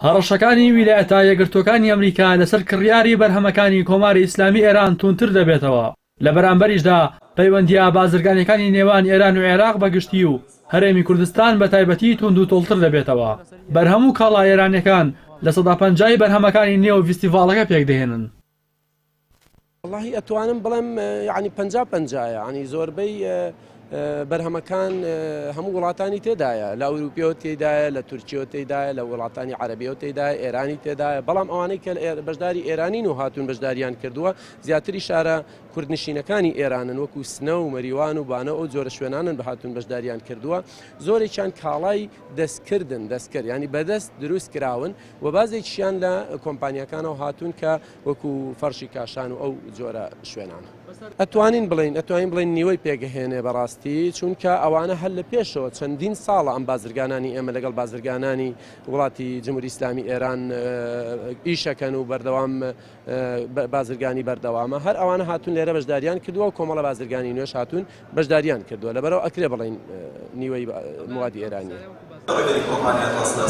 هەڕەشەکانی ویلایەتە یەکگرتووەکانی ئەمریکا لەسەر کڕیاری بەرهەمەکانی کۆماری ئیسلامی ئێران توندتر دەبێتەوە، لە بەرامبەریشدا پەیوەندییە بازرگانییەکانی نێوان ئێران و عێراق بە گشتی و هەرێمی کوردستان بە تایبەتی توندوتۆڵتر دەبێتەوە. بەرهەم و کاڵا ئێرانییەکان 50% ی بەرهەمەکانی نێو ڤیستیڤاڵەکە پێکدەهێنن. وەڵاهی ئەتوانم بڵێم یعنی پەنجا پەنجایە یعنی زۆربەی بەرهەمەکان هەموو وڵاتانی تێدایە لە ئەوروپیەوە تێدایە لە تورکیەوە تێدایە لە وڵاتانی عەربیەوە تێدایە ئێرانی تێدایە بەڵام ئەوانەی کە بەشداری ئێرانین و هاتوون بەشداریان کردووە زیاتری شارە کوردنشینەکانی ئێرانن وەکو سنە و مەریوان و بانە ئەو جۆرە شوێنانن بە هاتوون بەشداریان کردووە زۆرێکیان کاڵای دەستکردن دەستکرد ینی بەدەست دروست کراون و بازێکیان لە کۆمپانیەکانەوە هاتوون کە وەکو فەرشی کاشان و ئەو جۆرە شوێنانە. ئەتوانین بڵێین ئەتوانین بڵێین نیوەی پێگەهێنێ بەڕاستی چونکە ئەوانە هەر لە پێشەوە چەندین ساڵە ئەم بازرگانانی ئێمە لەگەڵ بازرگانانی وڵاتی جمهوری ئیسلامی ئێران ئیشەکەن و بەردەوام بازرگانی بەردەوامە هەر ئەوانە هاتوون لێرە بەشداریان کردووە و کۆمەڵە بازرگانی نوێش هاتوون بەشداریان کردووە لەبەرئەوە ئەکرێ بڵێین نیوەی موادی ئێرانیە.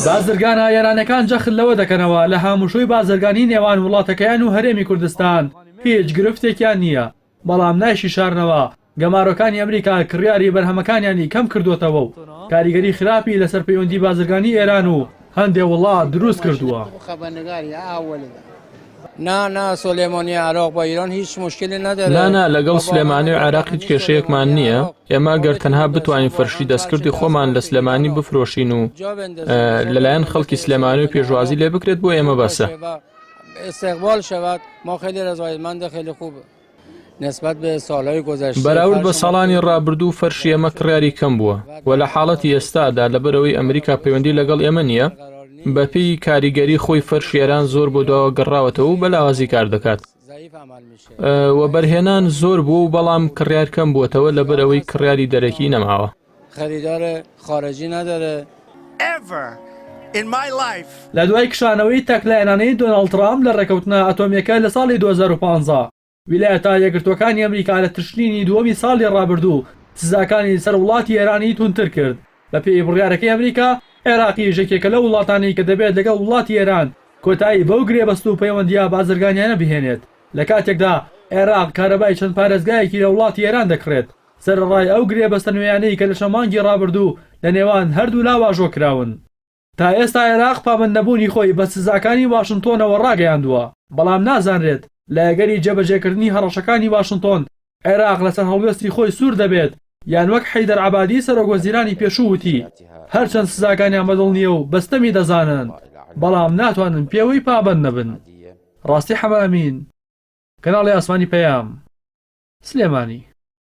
بازرگانە ئێرانیەکان جەخت لەوە دەکەنەوە، لە هاموشۆی بازرگانی نێوان وڵاتەکەیان و هەرێمی کوردستان هیچ گرفتێکیان نییە، بەڵام نایشیشارنەوە گەمارۆکانی ئەمریکا کڕیاری بەرهەمەکانیانی کەم کردووەتەوە و کاریگەری خراپی لەسەر پەیوەندی بازرگانی ئێران و هەندێ وڵات دروست کردووە. نا نا لەگەڵ سلێمانی و عێراق هیچ کێشەیەکمان نییە، ئێمە گەر تەنها بتوانین فەرشی دەستکردی خۆمان لە سلێمانی بفرۆشین و لەلایەن خەڵکی سلێمانی و پێشوازی لێ بکرێت بۆ ئێمە بەسە. بەراورد بە ساڵانی ڕابردوو فەرشی ئێمە کڕیاری کەم بووە و لە حاڵەتی ئێستادا لەبەرئەوەی ئەمریکا پەیوەندی لەگەڵ ئێمە نییە، بەپێی کاریگەری خۆی فەرشی ئێران زۆر بۆ دواوە گەڕاوەتەوە و بە لاوازی کار دەکات. وەبەرهێنان زۆر بووە و بەڵام کڕیار کەم بووەتەوە لەبەرئەوەی کڕیاری دەرەکی نەماوە. لە دوای کشانەوەی تاکلایەنانەی دۆناڵد ترامپ لە ڕێککەوتنە ئەتۆمییەکە لە ساڵی 2015، ویلایەتە یەکگرتووەکانی ئەمریکا لە تشرینی دووەمی ساڵی ڕابردوو سزاکانی سەر وڵاتی ئێرانی توندتر کرد. بەپێی بڕیارەکەی ئەمریکا، عێراقیش یەکێکە لەو وڵاتانەی کە دەبێت لەگەڵ وڵاتی ئێران کۆتایی بەو گرێبەست و پەیوەندییە بازرگانیانە بهێنێت، لە کاتێکدا عێراق کارەبای چەند پارێزگایەکی لە وڵاتی ئێران دەکڕێت، سەرەڕای ئەو گرێبەستە نوێیانەی کە لە چەند مانگی ڕابردوو لە نێوان هەردوولا واژۆ کراون. تا ئێستا عێراق پابەندنەبوونی خۆی بە سزاکانی واشنتۆنەوە ڕاگەیاندووە، بەڵام نازانرێت لە ئەگەری جێبەجێکردنی هەڕەشەکانی واشنتۆن، عێراق لەسەر هەڵوێستی خۆی سوور دەبێت یان وەک حەیدەر عەبادی سەرۆکوەزیرانی پێشوو وتی، هەرچەند سزاکانیان بەدڵ نییە و بە ستەمی دەزانن، بەڵام ناتوانن پێوەی پابەند نەبن. ڕاستی حەمەئەمین، کەناڵی ئاسمانی پەیام، سلێمانی.